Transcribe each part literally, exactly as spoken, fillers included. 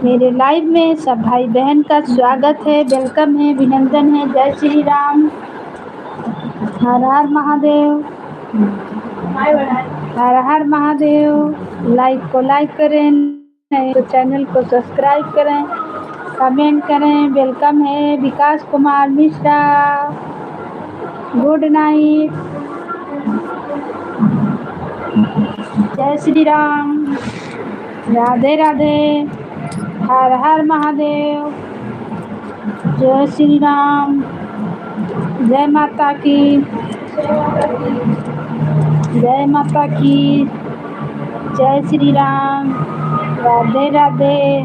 मेरे live में सब भाई बहन का स्वागत है, welcome है, अभिनंदन है। जय श्री राम, हर हर महादेव, हर हर महादेव। Live को like करें, नहीं तो channel को subscribe करें, comment करें। Welcome है विकास कुमार मिश्रा, good night। जय श्री राम, राधे राधे, हर हर महादेव, जय श्री राम, जय माता की, जय माता की, जय श्री राम, राधे राधे,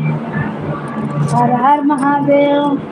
हर हर महादेव।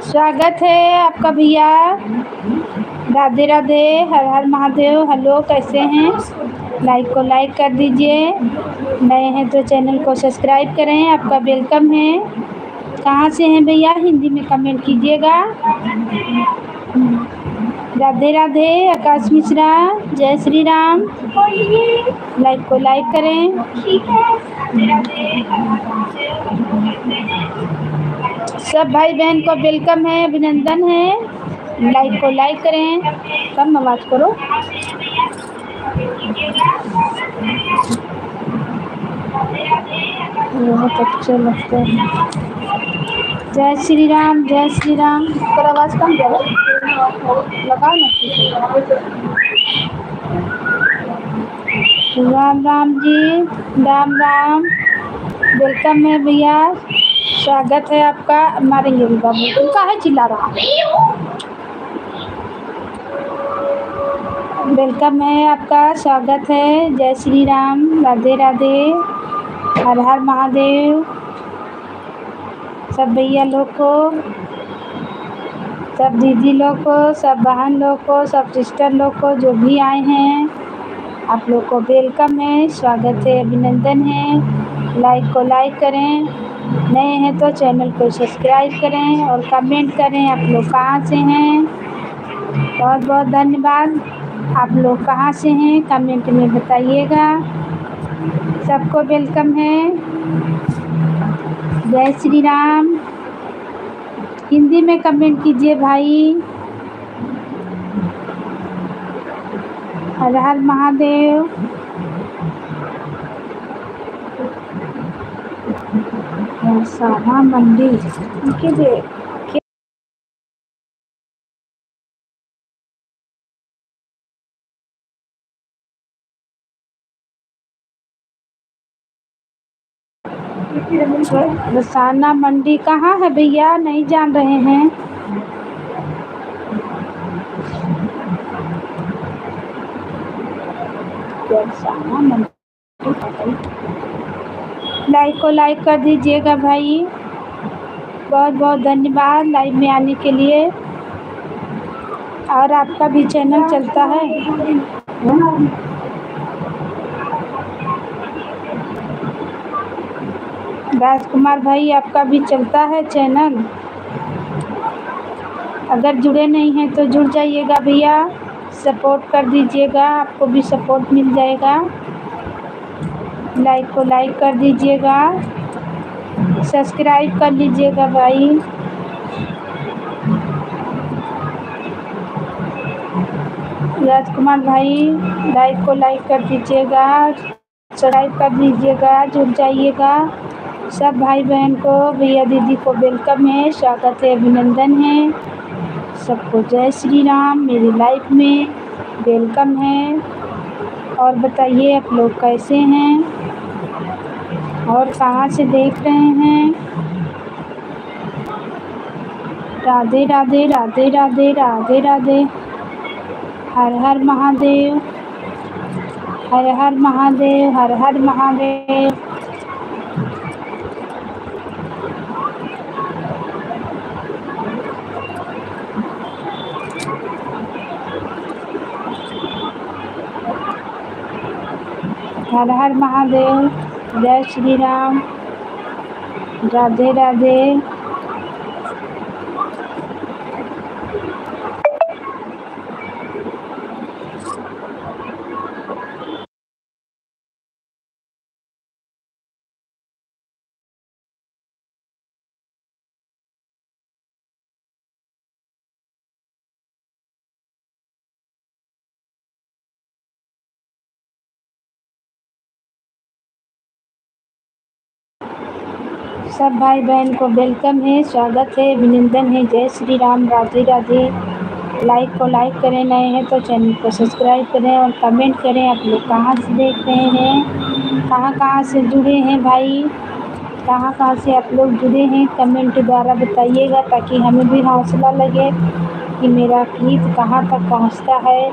स्वागत है आपका भैया। राधे राधे, हर हर महादेव। Hello, कैसे हैं? Live को like कर दीजिए, नए हैं तो channel को subscribe करें। आपका welcome है। कहाँ से हैं भैया, हिंदी में comment कीजिएगा। राधे राधे आकाश मिश्रा, जय श्री राम। Live को like करें। सब भाई बहन को welcome है, अभिनंदन है। Live को like करें, कम आवाज करो। बहुत अच्छा लगता है। जय श्री राम, जय श्री राम। पर आवाज कम करो, लगाओ ना। राम राम जी, राम राम। Welcome है भैया, स्वागत है आपका। मारेंगे भी बाबू, तुम काहे चिल्ला रहा? Welcome है आपका, स्वागत है। जय श्री राम, राधे राधे, हर हर महादेव। सब भैया लोग को, सब दीदी लोग को, सब बहन लोग को, सब sister लोग को, जो भी आए हैं, आप लोग को welcome है, स्वागत है, अभिनंदन है। Live को like करें, नए हैं तो channel को subscribe करें और comment करें आप लोग कहाँ से हैं। बहुत बहुत धन्यवाद। आप लोग कहाँ से हैं, comment में बताइएगा। सबको welcome है। जय श्री राम। हिंदी में comment कीजिए भाई। हर हर महादेव। साहा मंडी। इनके दे-, रसाना मंडी कहाँ है भैया, नहीं जान रहे हैं। रसाना मंडी। Live को like कर दीजिएगा भाई। बहुत बहुत धन्यवाद live में आने के लिए। और आपका भी channel चलता है? राजकुमार भाई, आपका भी चलता है channel? अगर जुड़े नहीं हैं तो जुड़ जाइएगा भैया, support कर दीजिएगा, आपको भी support मिल जाएगा। Like को like कर दीजिएगा, subscribe कर लीजिएगा भाई। राजकुमार भाई, live को like कर दीजिएगा, subscribe कर लीजिएगा, जुड़ जाइएगा। सब भाई बहन को, भैया दीदी को welcome है, स्वागत है, अभिनंदन है। सबको जय श्री राम मेरी live में। Welcome है। और बताइए, आप लोग कैसे हैं और कहाँ से देख रहे हैं? राधे राधे, राधे राधे, राधे राधे। हर हर महादेव, हर हर महादेव, हर हर महादेव। हर हर महादेव, जय श्री राम, राधे राधे। सब भाई बहन को welcome है, स्वागत है, अभिनंदन है। जय श्री राम, राधे राधे। Like को like करें, नए हैं तो channel को subscribe करें और comment करें, आप लोग कहाँ से देख रहे हैं, कहाँ कहाँ से जुड़े हैं भाई, कहाँ कहाँ से आप लोग जुड़े हैं, comment द्वारा बताइएगा, ताकि हमें भी हौसला लगे कि मेरा गीत कहाँ तक पहुँचता है।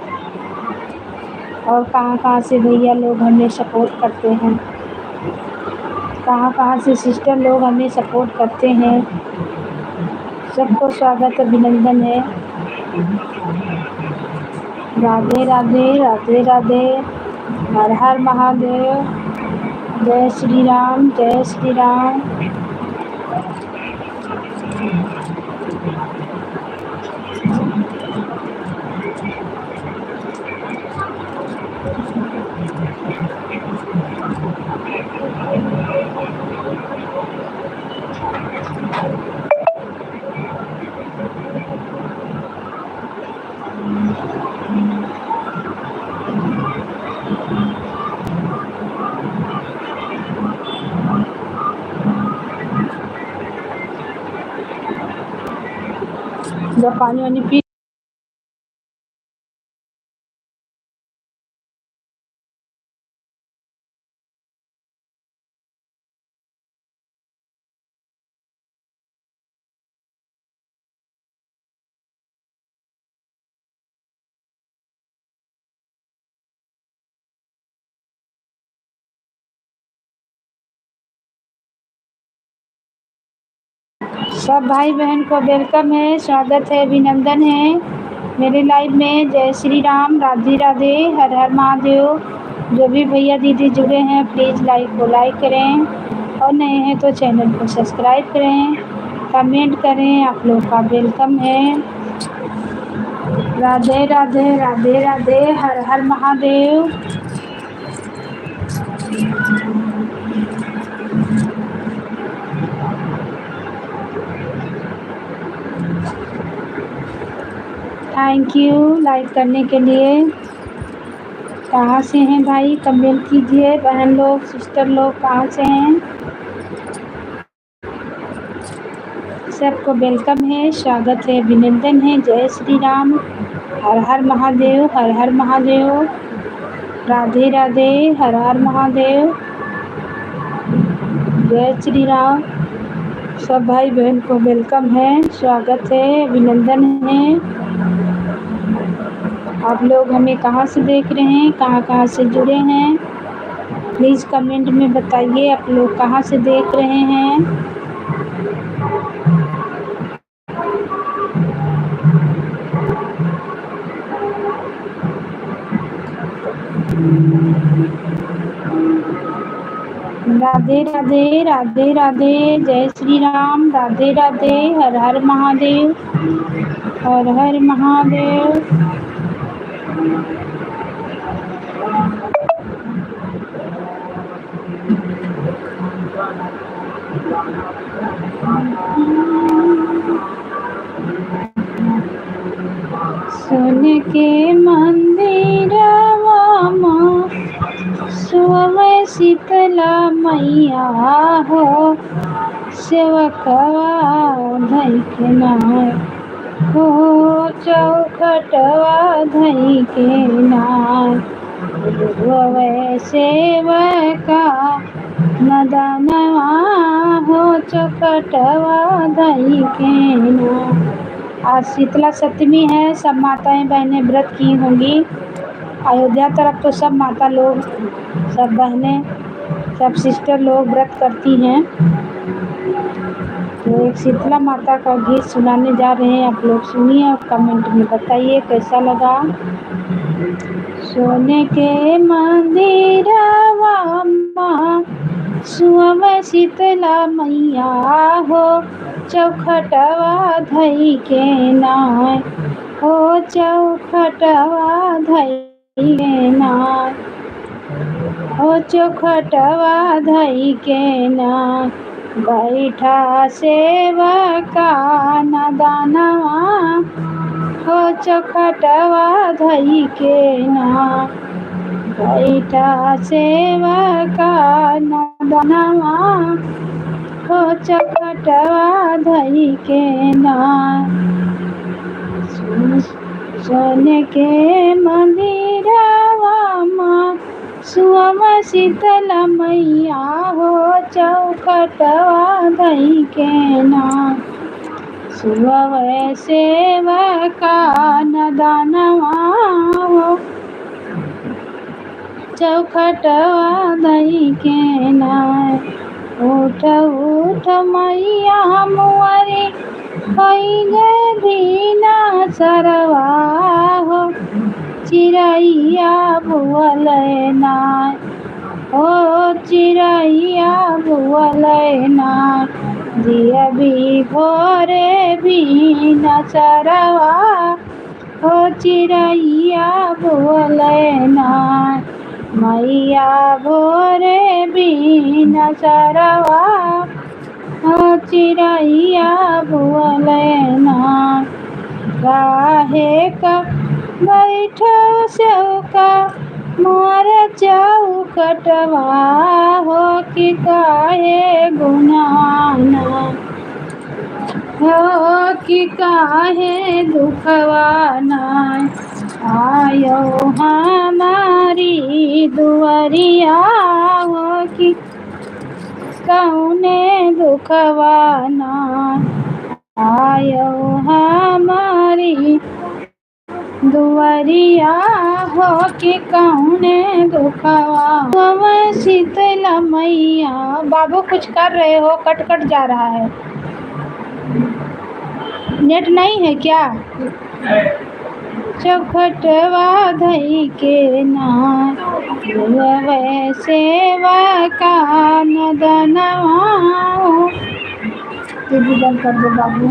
और कहाँ कहाँ से भैया लोग हमें support करते हैं, कहाँ कहाँ से sister लोग हमें support करते हैं, सबको स्वागत, अभिनंदन है। राधे राधे, राधे राधे, हर हर महादेव, जय श्री राम, जय श्री राम। जब पानी वानी पी सब भाई बहन को welcome है, स्वागत है, अभिनंदन है मेरे live में। जय श्री राम, राधे राधे, हर हर महादेव। जो भी भैया दीदी जुड़े हैं, please like को like करें और नए हैं तो channel को subscribe करें, comment करें, आप लोग का welcome है। राधे राधे, राधे राधे, हर हर महादेव। Thank you like करने के लिए। कहाँ से हैं भाई, comment कीजिए। बहन लोग, sister लोग, कहाँ से हैं? सबको welcome है, स्वागत है, अभिनंदन है। जय श्री राम, हर हर महादेव, हर हर महादेव, राधे राधे, हर हर महादेव। जय श्री राम। सब भाई बहन को welcome है, स्वागत है, अभिनंदन है। आप लोग हमें कहाँ से देख रहे हैं, कहाँ कहाँ से जुड़े हैं, please comment में बताइए आप लोग कहाँ से देख रहे हैं। राधे राधे, राधे राधे, जय श्री राम, राधे राधे, हर हर महादेव, हर हर महादेव। सोने के मंदिरवा मा सोवे शीतला मैया हो, सेवकवा धई के नाय हो, चौखटवा धई के नाय। रोवे सेवका नदनवा हो, चौखटवा धई के नाय। आज शीतला सप्तमी है, सब माताएं बहनें व्रत की होंगी। अयोध्या तरफ तो सब माता लोग, सब बहनें, सब sister लोग व्रत करती हैं। तो एक शीतला माता का गीत सुनाने जा रहे हैं, आप लोग सुनिए और comment में बताइए कैसा लगा। सोने के मंदिरवा मा सुअवे शीतला मैया हो, चौखटवा धई के नाय हो, चौखटवा धई के नाय हो, चौखटवा धई के नाय। बैठा सेवका नदनवा हो, चौखटवा धई के नाय। बैठा सेवका नदनवा हो, चौखटवा धई के नाय। सोने के मंदिरवा मा सुअवे शीतला मैया हो, चौखटवा धई के नाय। सुअवे सेवका नदनवा हो, चौखटवा धई के नाय। उठ उठ मैया मुअरी, होई गे भीना सरवा हो, चिरैया बोले नाय हो, चिरैया बोले नाय। जिया भी भोरे भीना सरवा हो, चिरैया बोले नाय। मैया भोरे भीना सरवा हो, चिरैया बोले नाय। काहे का बैठो सेवका मोर चौखटवा हो, कि काहे गुनाना हो, कि काहे दुखवा नाय आयो हमारी दुआरिया हो, कि कौने दुखवा नाय आयो हमारी दुआरिया हो, कि कौने दुखवा। सुअवे शीतला मैया। बाबू कुछ कर रहे हो, कट कट जा रहा है, net नहीं है क्या? चौखटवा धई के नाय, रोवे सेवका नदनवा। टीवी बंद कर दो बाबू।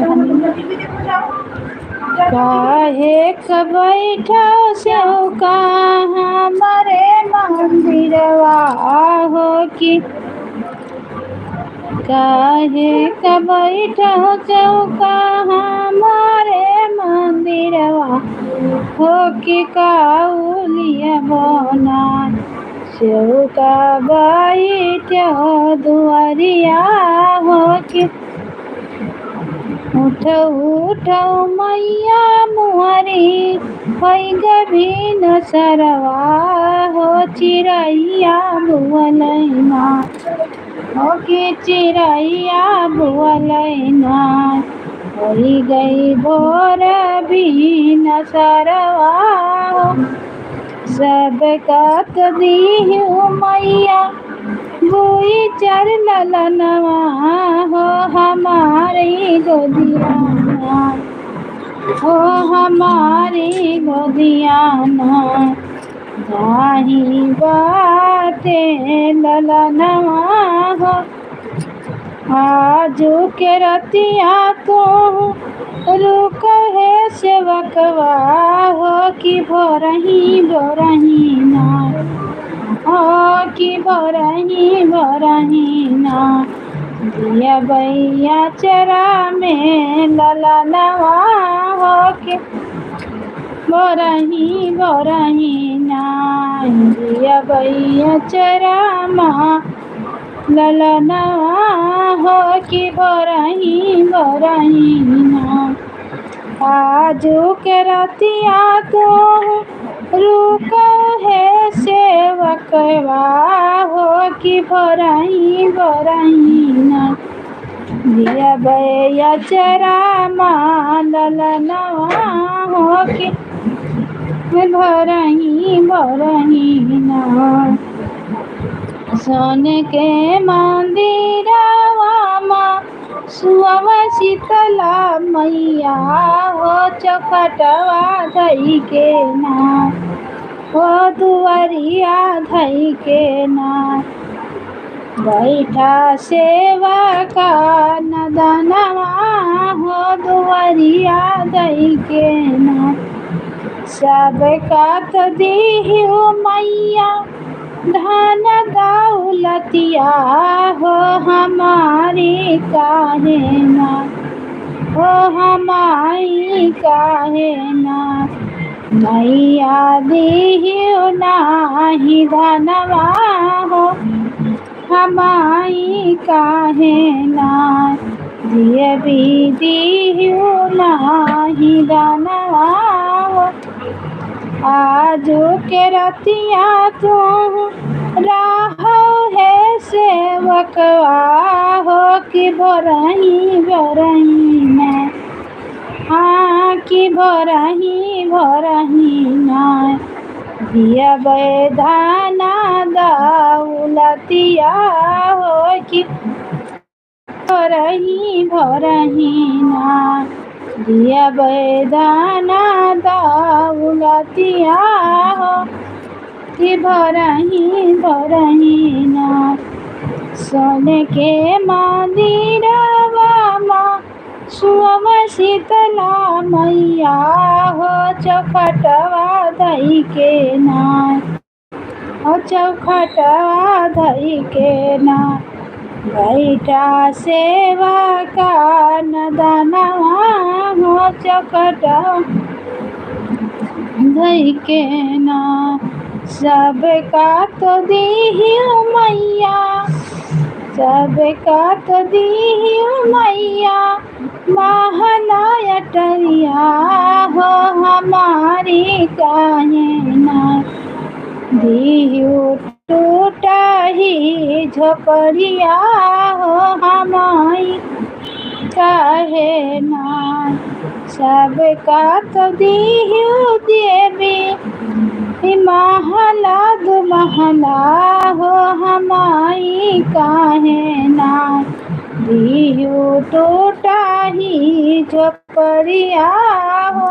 काहे क बैठा सेवका हमरे मंदिरवा हो, कि काहे क बैठो सेवका हमरे मंदिरवा हो, कि काउलिया बोना सेवका बैठो दुआरिया हो, कि उठो उठो मैया मुहरी, होई गे भीना सरवा हो, चिरैया बोले नाय। हो कि चिरैया बोलै ना, होइ गई भोर बिन सरवा हो। सब कत दीहु मैया, बुई चर ललनवा हो हमारी गोदिया ना, हो हमारी गोदिया ना। जाही बाटे ललनवा हो, आजु के रतिया तू रुक हे सेवकवा हो कि भोरही भोरही ना, हो कि भोरही भोरही ना। दिया बैया चरा में ललनवा हो के भोरही भोरही ना। दिया बैया चरा मा ललनवा हो कि भोरही भोरही ना। आजु के रतिया तू रुक हे सेवकवा हो कि भोरही भोरही ना। दिया बैया चरा मा ललनवा हो कि भोरही भोरही ना। सोने के मंदिरवा मा सुअवा शीतला मैया हो चौखटवा धई के ना, हो दुआरिया धई के ना। बैठा सेवका नदनवा हो दुआरिया धई के ना। सब कत दीहु मैया धन दौलतिया हो हमारी काहे ना, हो हमारी काहे ना। मैया दीहु नाही धनवा हो हमारी काहे ना। दिया भी दीहु नाही धनवा हो। आजु के रतिया तू रहौ हे सेवकवा हो कि भोरही भोरही ना, हाँ कि भोरही भोरही ना। दिया बैधाना दौलतिया हो कि भोरही भोरही ना। दिया बैधाना दौलतिया हो कि भोरही भोरही ना। सोने के मंदिरवा मा सुअवा शीतला मैया हो चौखटवा धई के ना, हो चौखटवा धई के ना। बैठा सेवका नदनवा हो चौखटवा धई के ना। सब कत दीहु मैया, सब कत दीहु मैया महला अटरिया हो हमारी काहे ना। दीहु टूटही झोपड़िया हो हमारी काहे ना। सब कत दीहु देवी, ई महला दू महला हो हमारी काहे ना। दीहु टूटही झोपड़िया हो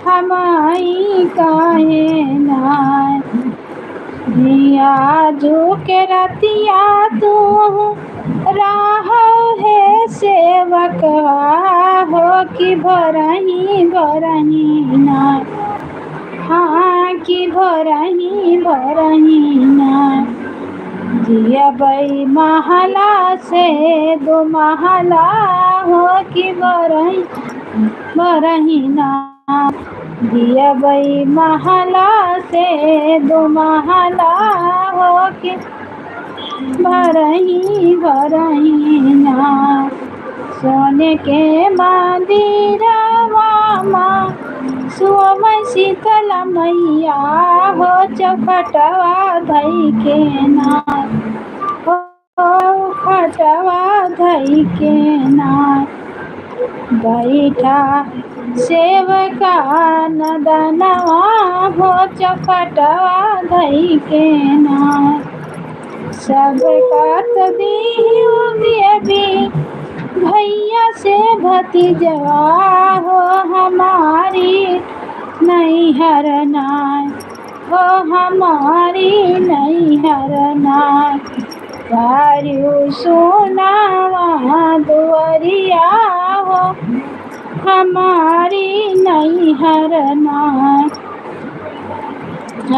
हमारी काहे ना। आजु के रतिया तू रहौ हे सेवकवा हो कि भोरही भोरही ना, हाँ कि भोरही भोरही ना। जियबै महला से दो महला हो कि भोरही भोरही ना। जियबै महला से दो महला हो कि भोरही भोरही ना। सोने के मंदिरवा मा सुअवै शीतला मैया हो चौखटवा धई के ना। हो खटवा धई के ना बैठा सेवका नदनवा हो चौखटवा धई के ना। सब बात दियो देवी भैया से भतीजवा हो हमारी नैहर नाय, हो हमारी नैहर नाय। तारू सुनावा दुआरिया हो हमारी नैहर नाय।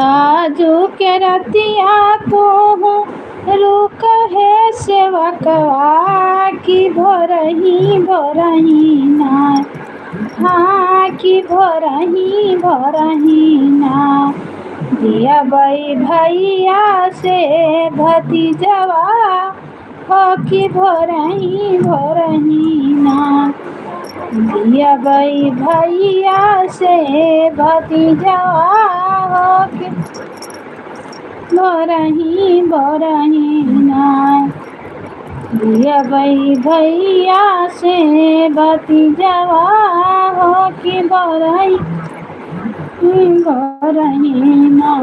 आजू के रतिया तू रुक हे सेवकवा की भोरही भोरही ना, हाँ की भोरही भोरही ना। दिया बई भैया से भतीजवा हो कि भोरही भोरही ना। दिया बई भैया से भतीजवा हो कि भोरही भोरही ना। दिया बई भैया से भतीजवा हो कि भोरही भोरही ना।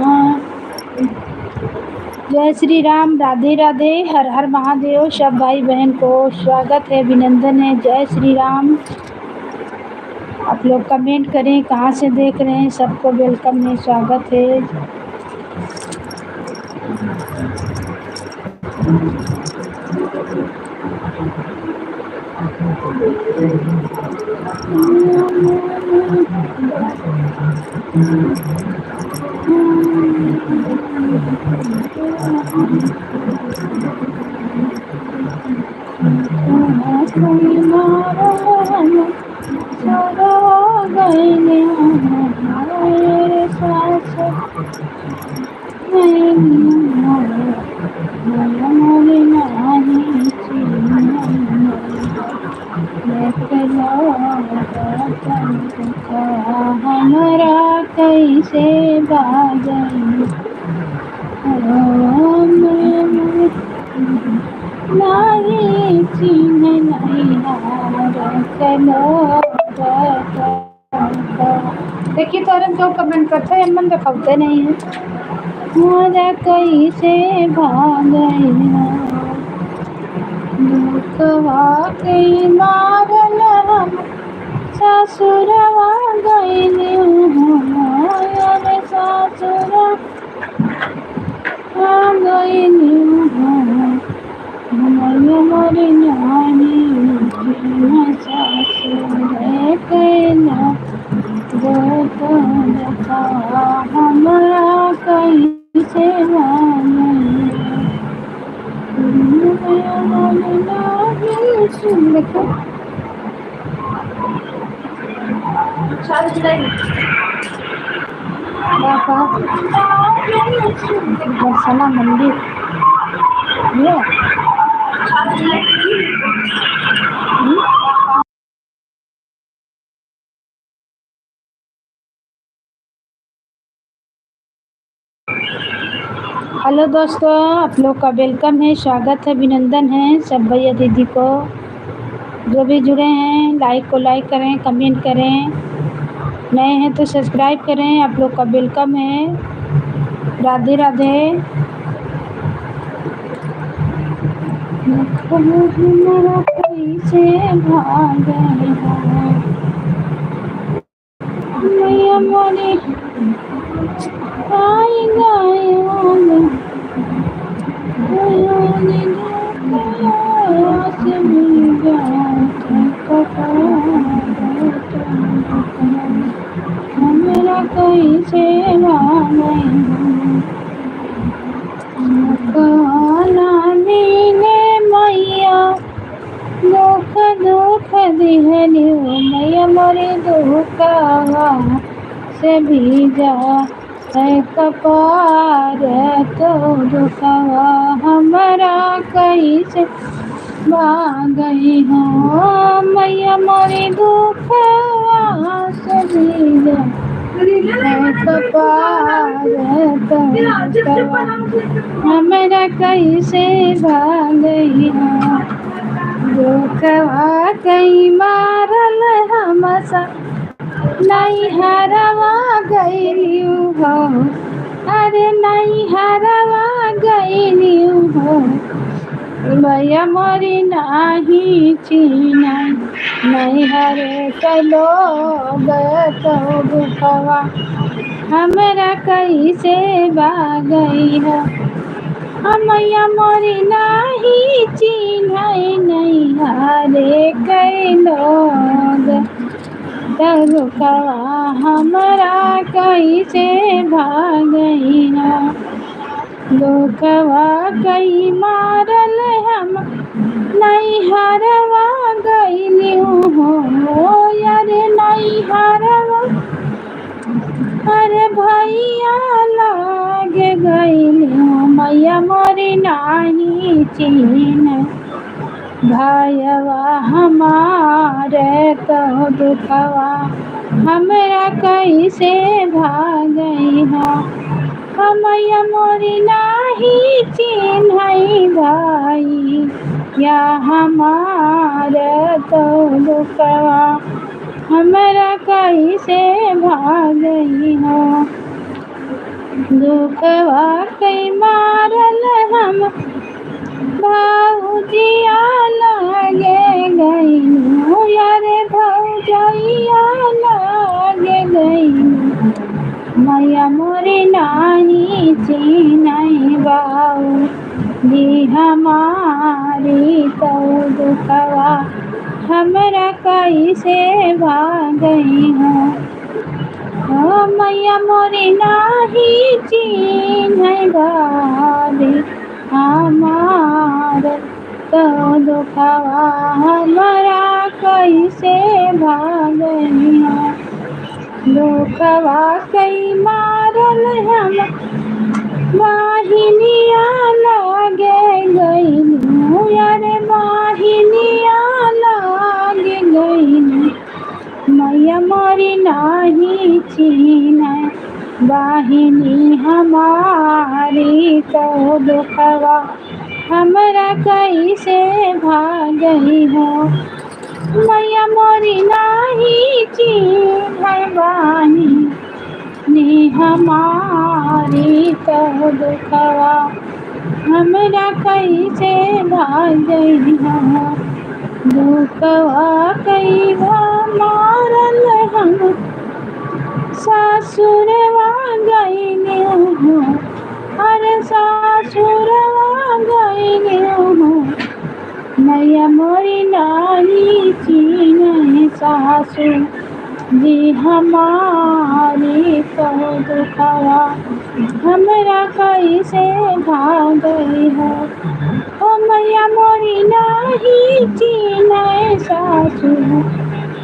जय श्री राम, राधे राधे, हर हर महादेव। सब भाई बहन को स्वागत है, अभिनंदन है। जय श्री राम। आप लोग comment करें, कहाँ से देख रहे हैं, सबको welcome है, स्वागत है। हमरा कैसे बाजई, ओ मैं नाही चिन्ह नैहार के लोग। देखिए, तोहरे में जो comment करते हैं, मन दिखाते नहीं है। मोरा कैसे भागई हो, दुखवा के मारल हम ससुरवा गइली हो, अरे ससुरवा गइली हो। हमर, हमर नानी, सासु रे कैला, वो तो देखा हमरा कैसे माने। हमर नानी, सुन देखो। बरसना मंदिर। ये। Hello दोस्तों, आप लोग का welcome है, स्वागत है, अभिनंदन है सब भैया दीदी को। जो भी जुड़े हैं, like को like करें, comment करें, नए हैं तो subscribe करें, आप लोग का welcome है। राधे राधे। कैसे भागे हो। मैया मोरी आई गई हो, आस मिल जाए तो कटा। हमरा कैसे भागे हो। कहना मीने मैया, दुख दुख दिहनी हो मैया मोरी दुखवा से भीजा है कपार। तो दुखवा हमरा कैसे भागई हो मैया मोरी दुखवा से भीजा है कपार तो दुखवा, हमरा कैसे भागई हो। दुखवा कई मारल हमसा नैहरवा गइलिउ हो, अरे नैहरवा गइलिउ हो। भैया मोरी नाही चिन्है नैहर के लोग, तो दुखवा हमरा कैसे भागई हो। भैया मोरी नाही चिन्है नैहर के लोग, तो दुखवा हमरा कैसे भागई हो। दुखवा कई मारल हम नैहरवा गइलिउ हो, अरे नैहरवा, अरे भैया लागे गइलिउ। भैया मोरी नाही चिन्है भैयवा हमार, तो दुखवा हमरा कैसे भागई हो। भैया मोरी नाही चिन्है भैया हमार, तो दुखवा हमरा कैसे भागई हो। दुखवा कई मारल हम भौजिया लागे गइलिउ, अरे भौजैया लागे गइलिउ। भैया मोरी नाही चिन्है भौजी हमारी, तो दुखवा हमरा कैसे भागई हो। ओ भैया मोरी नाही चिन्है भाभी हमार, तो दुखवा हमरा कैसे भागई हो। दुखवा कई मारल हम बहिनिया लागे गइलिउ, अरे बहिनिया लागे गइलिउ। भैया मोरी नाही चिन्है बहिनी हमारी, तो दुखवा हमरा कैसे भागई हो। भैया मोरी नाही चिन्है बहिनी हमारी, तो दुखवा हमरा कैसे भागई हो। दुखवा कई मारल हम सासुरवा गइलिउ हो, अरे सासुरवा गइलिउ हो। भैया मोरी नाही चिन्है सासु जी हमारी, तो दुखवा हमरा कैसे भागई हो। ओ भैया मोरी नाही चिन्है सासु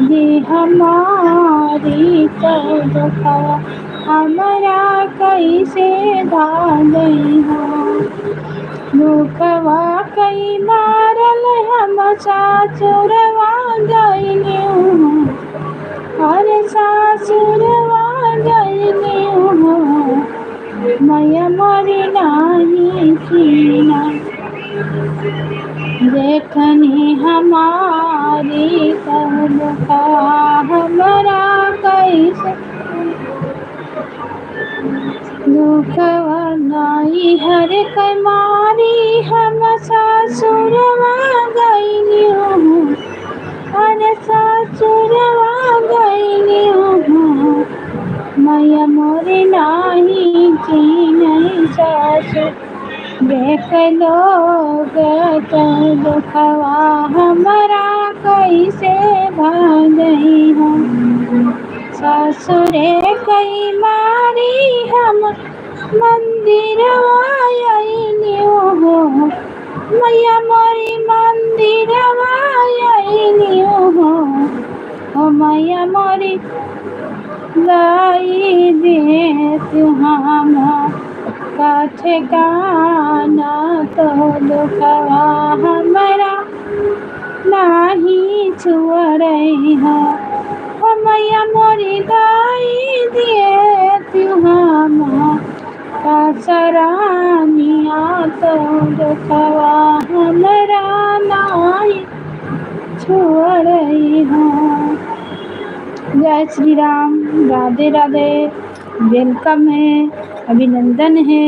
जी हमारी, तो दुखवा हमरा कैसे भागई हो। दुखवा कई मारल हम सासुरवा गइलिउ हो, अरे सासुरवा गइलिउ हो। भैया मोरी नाही चिन्है बहिनी हमारी, तो दुखवा हमरा कैसे दुखवा नैहर के मारी हम सासुरवा गइलिउ हो, अरे सासुरवा गइलिउ हो। भैया मोरी नाही चिन्है सासु देख लोग, तो दुखवा हमरा कैसे भागई हो। सासुरे कई मारी हम मंदिरवा अइलिउ हो, भैया मोरी मंदिरवा अइलिउ हो। ओ भैया मोरी लाई दे तू हमार का ठिकाना, तो दुखवा हमरा नाही छोड़ई हो। ओ मैया मोरी दाई दिए तू हमार का सरानिया तो दुखवा हमरा नाई छोड़ई हो। जय श्री राम, राधे राधे, welcome है, अभिनंदन है।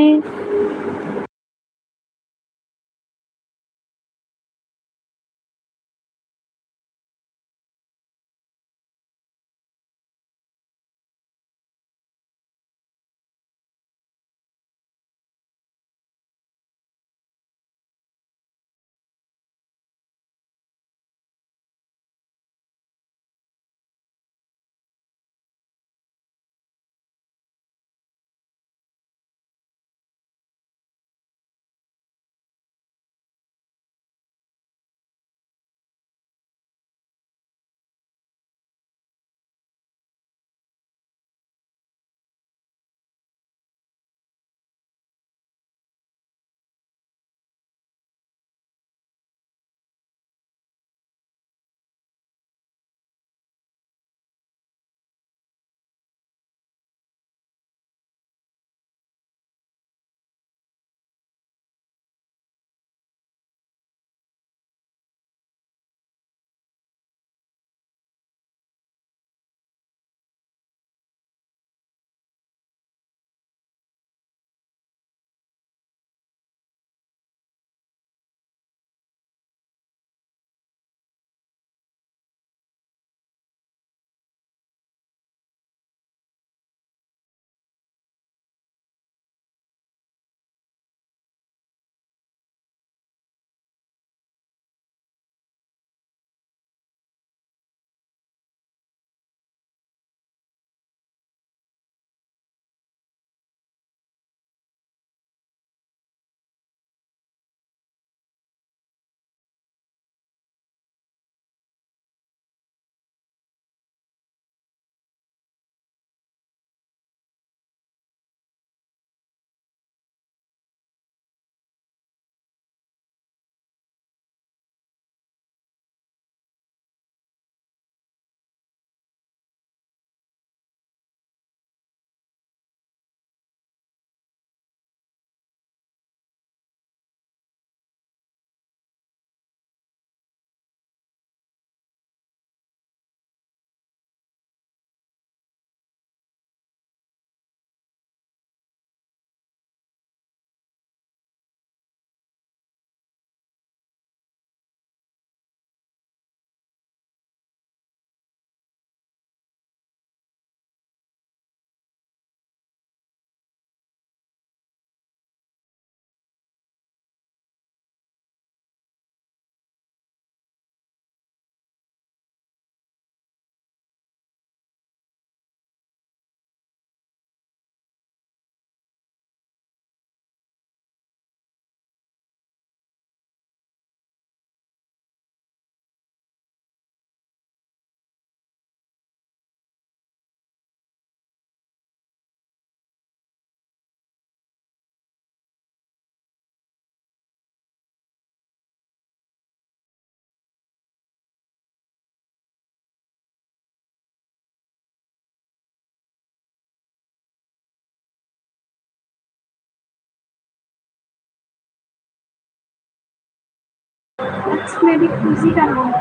मैं भी खुशी का नाम।